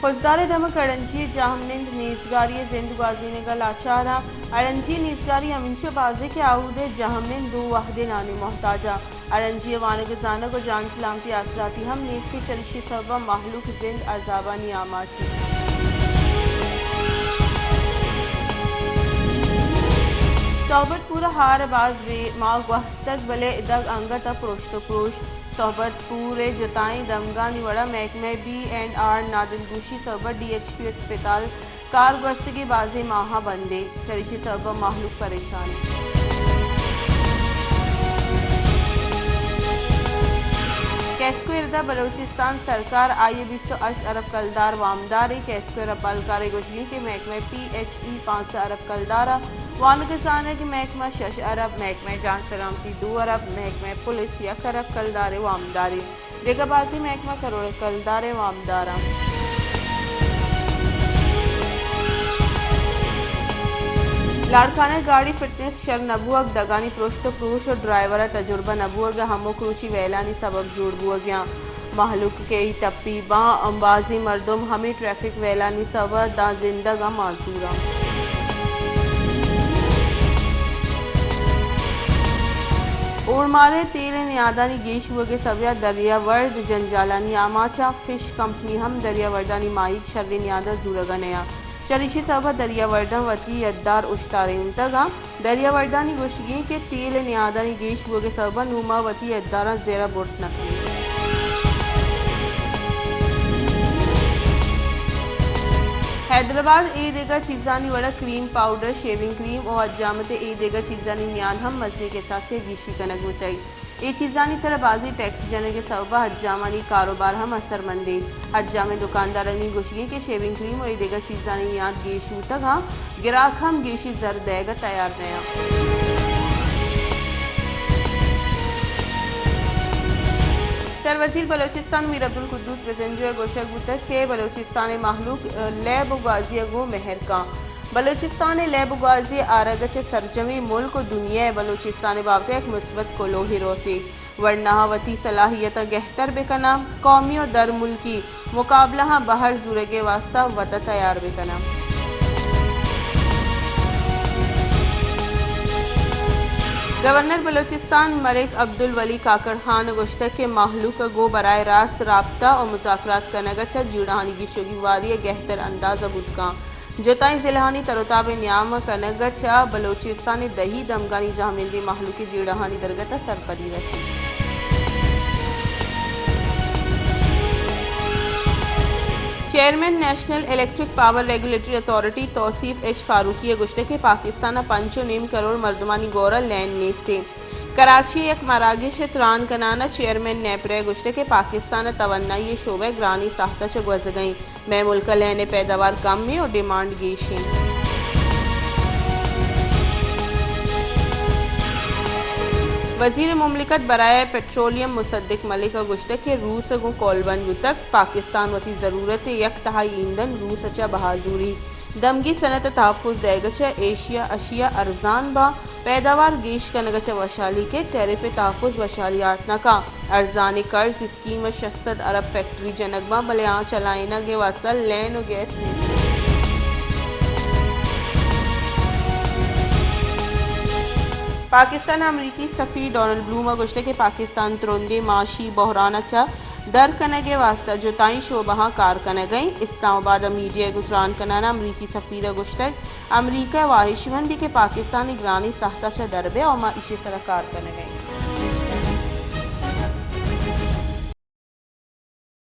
خضدار ءِ دمگ اڑنجی ءِ جہمنند نیزگاری ءِ زند گوازینگ ءَ لاچار اَنت۔ اڑنجی ءِ نیزگاری ہمینچو بازیں کہ آ اود ءِ جہمنند دو وہدے نان ءِ محتاج اَنت۔ اڑنجی ءِ وانگ ءُ زانگ ءُ جان سلامتی ءِ آسراتی ہم نیست اِنت، چریشی ءِ سبب ءَ مہلوک زند عذابانی آماچ اِنت۔ صحبت پور ءَ ہار باز بے ماہ گوستگ، بلے دگ انگت ءَ پروشت ءُ پروش۔ صحبت پور ءِ جتائیں دمگانی وڑا محکمہ بی اینڈ آر نادلگوشی سبب ءَ ڈی ایچ پی اسپتال کار گوستگیں بازیں ماہاں بندیں، چریشی سبب ءَ مہلوک پریشان اِنت۔ کیسکو ءِ ردا بلوچستان سرکار آئی ءَ بیست ءُ ہشت ارب کلدار وامدار اِنت۔ کیسکو ءِ ربالکار ءِ گوشگ اِنت کہ محکمہ پی ایچ ای پانزدہ ارب کلدار اَنت، وانگ ءُ زانگ ءِ محکمہ شش ارب، محکمہ جان سلامتی دو ارب، محکمہ پولیس یک ارب کلدار ءِ وامدار اِنت۔ دگہ بازیں محکمہ کروڑ کلدار ءِ وامدار اَنت۔ لاڑکانہ ءِ گاڑی فٹنس شر نہ بوگ، دگانی پروشت ءُ پروش ءُ ڈرائیور ءِ تجربہ نہ بوگ، ہمک روچی ویلانی سبب جوڑ بوگ ءَ اَنت۔ مہلوک کہ اے ٹپی باں، بازیں مردم ہمے ٹریفک ویلانی سبب ءَ داں زندگ ءَ معذور اَنت۔ اورماڑہ ءَ تیل ءِ نیادانی گیش بوگ ءِ سبب ءَ دریا ورد جنجالانی آماچ اَنت۔ فش کمپنی ہم دریا وردانی ماہیگ شریں نیاد ءَ زورگ ءَ نہ اَنت۔ چریشی سبب ءَ دریا ورداں وتی یدار اوشتارینتگ اَنت۔ دریا وردانی گوشگ اِنت کہ تیل ءِ نیادانی گیش بوگ ءِ سبب ءَ نوں ما وتی یداراں زر ءَ برت نہ کنیں۔ حیدرآباد، اے دگہ چیزانی وڑا کریم پاؤڈر، شیونگ کریم ءُ حجامت ءِ اے دگہ چیزانی نیاد ہم مزنیں کساسے ءَ گیشی کنگ بوتگ۔ اے چیزانی سرا بازیں ٹیکس جنگ ءِ سبب ءَ حجامانی کاروبار ہم اثر مند اِنت۔ حجام ءِ دکاندارانی گوشگ اِنت کہ شیونگ کریم ءُ اے دگہ چیزانی نیاد گیش بوتگ اَنت، گراک ہم گیشی زر دئیگ ءَ تیار نہ اَنت۔ سر وزیر بلوچستان میر عبدالقدوس بزنجو ءِ گوشگ بوتگ کہ بلوچستان ءِ مہلوک لیب ءُ گوازی ءَ گوں مہر کنت۔ بلوچستان ءِ لیب ءُ گوازی ءِ آرگ ءَ چہ سرجمیں ملک ءُ دنیا ءَ بلوچستان ءِ بابت ءَ یک مثبت کلوہے روت۔ ورناہاں وتی صلاحیتاں گہتر بہ کناں، قومی ءُ درملکی مقابلہاں بہر زورگ ءِ واستہ وت ءَ تیار بہ کناں۔ گورنر بلوچستان ملک عبدالولی کاکڑ خان ءَ گوشتگ کہ مہلوک ءَ گوں براہ راست رابطہ ءُ مذاکرات کنگ ءَ چہ جیڑہانی گیشوگی واری ءَ گہتر انداز ءَ بوت کنت۔ جتائیں ضلعانی تر ءُ تاب ءِ نیام ءَ کنگ ءَ چہ بلوچستان ءِ دہی دمگانی جہمنندیں مہلوک ءِ جیڑہانی درگت ءَ سرپدی رسیت۔ Chairman National Electric Power Regulatory Authority Tauseef H Farooqui ءَ گوشتگ کہ پاکستان ءَ پنچ ءُ نیم کروڑ مردمانی گور ءَ لین نیست اِنت۔ کراچی ءِ یک مراگش ءِ تران کنان ءَ چیئرمین نیپرا ءَ گوشتگ کہ پاکستان ءِ توانائی ءِ شعبہ ءَ گرانیں ساہت ءَ چہ گوزگ ءَ اِنت۔ مئے ملک ءَ لین ءِ پیداوار کم اِنت ءُ ڈیمانڈ گیش اِنت۔ وزیر مملکت برائے پٹرولیم مصدق ملک ءَ گوشتگ کہ روس ءَ گوں قولبند بوتگ، پاکستان وتی ضرورت ءِ یک تہائی ایندھن روس ءَ چہ بہا زوریت۔ دمگی صنعت ءِ تحفظ دئیگ ءَ چہ ایشیا اشیا ارزان باں، پیداوار گیش کنگ ءَ چہ وشھالی کیت، ٹیرف ءِ تحفظ وشھالی آرت نہ کنت۔ ارزانیں قرض اسکیم ءَ شش سد ارب فیکٹری جنگ باں، بلے آہاں چلائینگ ءِ واستہ لین ءُ گیس نیست اِنت۔ پاکستان ءِ امریکی سفیر ڈونلڈ بلوم ءَ گوشتگ کہ پاکستان ترندیں معاشی بحران ءَ چہ در کنگ ءِ واستہ جتائیں شعبہاں کار کنگ ءَ اِنت۔ اسلام آباد ءَ میڈیا ءَ گوں تران کنان ءَ امریکی سفیر ءَ گوشتگ، امریکہ ءِ واہشمند اِنت کہ پاکستان اے گرانیں ساہت ءَ چہ در بئیت ءُ ما ایشی ءِ سرا کار کنگ ءَ ایں۔